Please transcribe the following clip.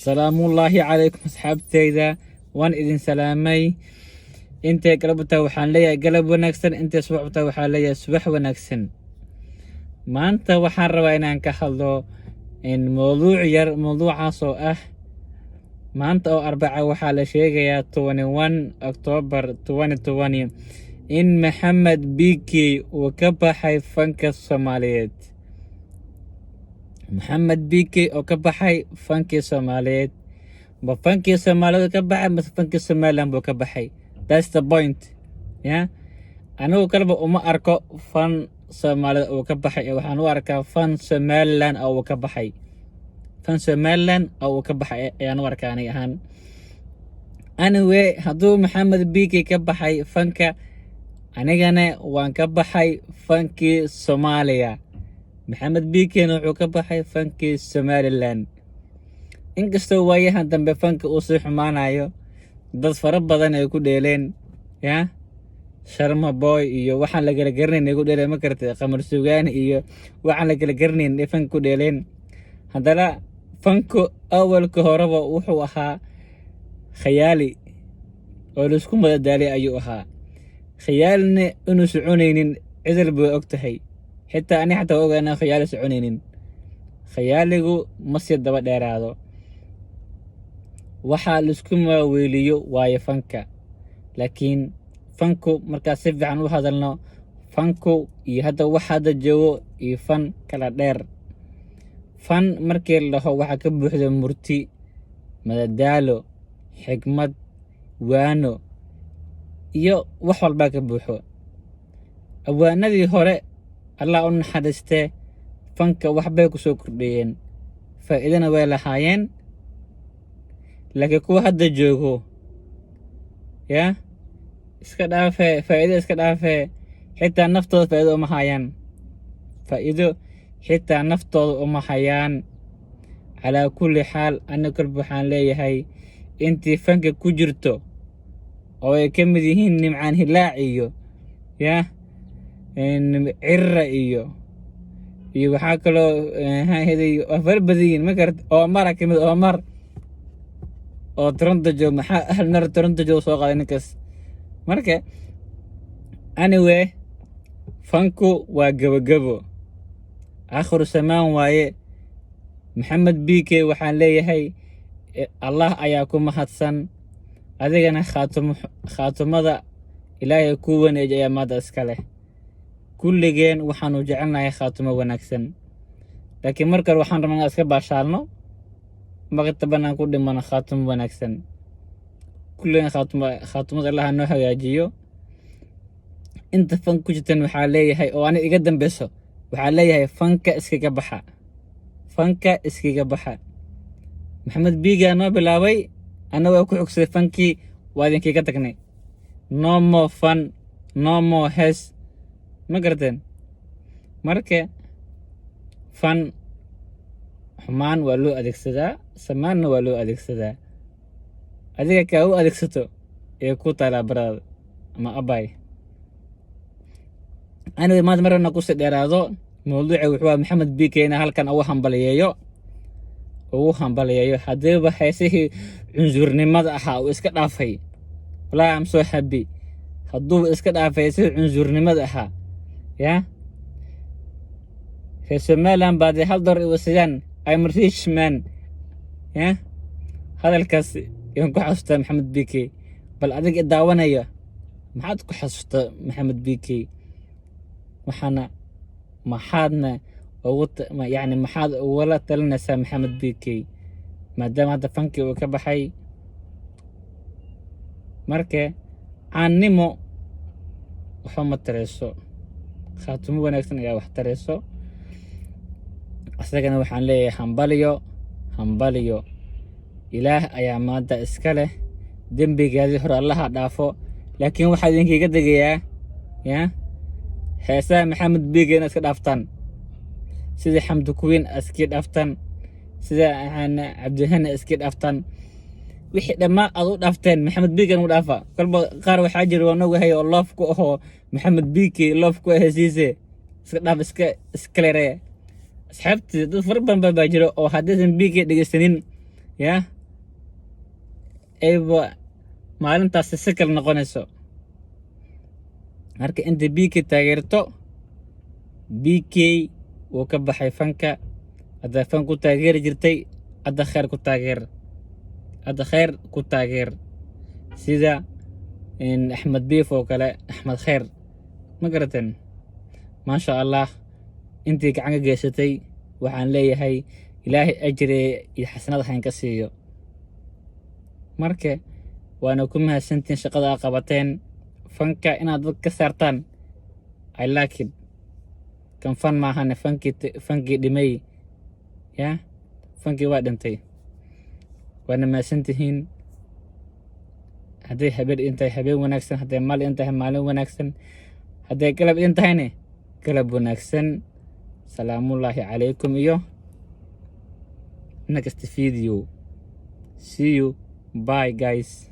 Salaamullaahi calaykum, asxaabteyda, waan idin salaamay. Intay galab tahay waxaan leeyahay galab wanaagsan, intay subax tahay waxaan leeyahay subax wanaagsan. Maanta waxaan rabaa inaan ka hadlo in mowduuc yar, mowduucaas oo ah maanta oo Arbaca waxaa la sheegayaa 21 October 2020 in Maxamed BK uu ka baxay fanka Soomaaliyeed. Maxamed BK oo ka baxay fankii Soomaaliyeed, ma fankii Soomaaliyeed ka baxay mase fankii Somaliland buu ka baxay? That's the point. Ya, anigu kaleba uma arko fan Soomaalida uu ka baxay ee waxaan u arkaa fan Somaliland oo uu ka baxay. Fan Somaliland oo uu ka baxay ayaan u arkaa aniga ahaan. Anyway, hadduu Maxamed BK ka baxay fanka, anigana waan ka baxay fankii Soomaaliya. Maxamed BKna wuxuu ka baxay fankii Somaliland. Inkastoo waayahan dambe fanka uu sii xumaanayo, dad fara badan ay ku dheeleen, ya Sharma Boy iyo waxaan la kala garanayn ay ku dheeleen, ma karatay, Qamar Sugaani iyo waxaan la kala garanayn ay fanka ku dheeleen, haddana fanku awalka horeba wuxuu ahaa khayaali oo laisku madadaalay ayuu ahaa. Khayaalina inuu soconaynin cidal bay og tahay, xitaa ani xataa ogaa inaan khayaali soconaynin. Khayaaligu ma sii daba dheeraado. Waxaa laisku maaweeliyo waayo fanka. Laakiin fanku, markaa si fiican u hadalno, fanku iyo hadda wax hadda joogo iyo fan kala dheer. Fan markii la dhaho waxaa ka buuxda murti, madadaalo, xigmad, waano iyo wax walbaa ka buuxo. Abwaanadii hore, Allah u naxariistee, fanka waxbay ku soo kordhiyeen, faa'iidana way lahaayeen. Laakiin kuwa hadda joogo, yaa iska dhaafee, faa'iido iska dhaafee, xitaa naftooda faa'iido uma hayaan. Faa'iido xitaa naftooda uma hayaan. Calaa kulli xaal, aniga kolba waxaan leeyahay intii fanka ku jirto oo ay ka mid yihiin Nimcaan Hilaac iyo yaa Cirra iyo waxaa kaloo maxaa waa fara badan yihiin, ma garat. Oomara ka mid, Oomar oo Toronto joog. Maxaa hal mar Toronto joog soo qaaday ninkaas? Marka anyway, fanku waa gabogabo, aakhiru samaan waaye. Maxamed BK waxaan leeyahay, Allah ayaa ku mahadsan, adigana khaatumo, khaatumada Ilaahay kuu waneeji ayaa maanta iska leh. Kulligeen waxaanu jecelnahay khaatumo wanaagsan, laakiin markale waxaan rabnaa inaan iska baashaalno, marka banaan ku dhimano khaatumo wanaagsan. Kulligeen khaatumo, khaatumada Allah noo hagaajiyo. Inta fan ku jirtan waxaa leeyahay oo aniga iga dambeyso, waxaa leeyahay fanka iskaga baxa, fanka iskaga baxa. Maxamed BK noo bilaabay, anna waa ku xogsaday fankii, waa idinkiga tagnay. No more fun, no more hees, ma garateen? Marka fan xumaan waa loo adeegsadaa, samaanna waa loo adeegsadaa. Adiga kaa u adeegsato ee ku taalaa, brother ama abay. Aniga maanta marna kusii dheeraado mawduuca wuxuu ahaa Maxamed BK ina halkan ugu hambaliyeeyo, ugu hambaliyeeyo haddiiba heesihii cunsurnimada ahaa uu iska dhaafay. Wallaahi, I'm so happy hadduuba iska dhaafay heesihii cunsurnimada ahaa. Ya reer Somaliland baa dee hal door iwasidaan. I'm rich man. Ya hadalkaas yaan ku xasuustaa Maxamed BK. Bal adiga daawanaya, maxaad ku xasuustaa Maxamed BK? Waxaana maxaadna ugu yacni maxaad ugula talinaysaa Maxamed BK, maadaama hadda fankii uu ka baxay? Marka caannimo waxba ma tareyso, khaatumo wanaagsan ayaa wax tareyso. Isagana waxaan leeyahay hambaliyo, hambaliyo. Ilaah ayaa maanta iska leh, dembigaadii hore Allaha dhaafo. Laakiin waxaa idinkaga degayaa, ya heesaha Maxamed BK inaad iska dhaaftaan, sida Xamdi Kuwiin iska dhaaftaan, sida Cabdihani iska dhaaftaan, wixii dhammaan aad u dhaafteen Maxamed BK u dhaafa. Kolba qaar waxaa jira waan ogahay oo love ku ahoo Maxamed BK love ku ah, heesiise iska dhaaf, iska leereeya. Asxaabtii, dad fara badan baa jira oo haddaysan BK dhegeysanin. Ya ayba maalintaasi si kale noqonayso. Marka inta BK taageerto, BK wuu ka baxay fanka. Haddaa fan ku taageeri jirtay, hadda khayr ku taageer, hadda khayr ku taageer, sida Axmed Biif oo kale, Axmed Khayr, ma garateen? Maasha Allah, intii gacan ka geysatay waxaan leeyahay Ilaahay ajire iyo xasanad hayn ka siiyo. Marka waana ku mahadsantihiin shaqada aa qabateen, fanka inaad dad ka saartaan. I like it. Kan fan maahane, fankii fankii dhimay ya, fankii waa dhintay. Waana mahadsantihiin. Hadday habeen idin tahay, habeen wanaagsan. Hadday maalin idin tahay, maalin wanaagsan. Hadday galab idin tahayne, galab wanaagsan. Salaamullaahi calaykum iyo next video. See you, bye guys.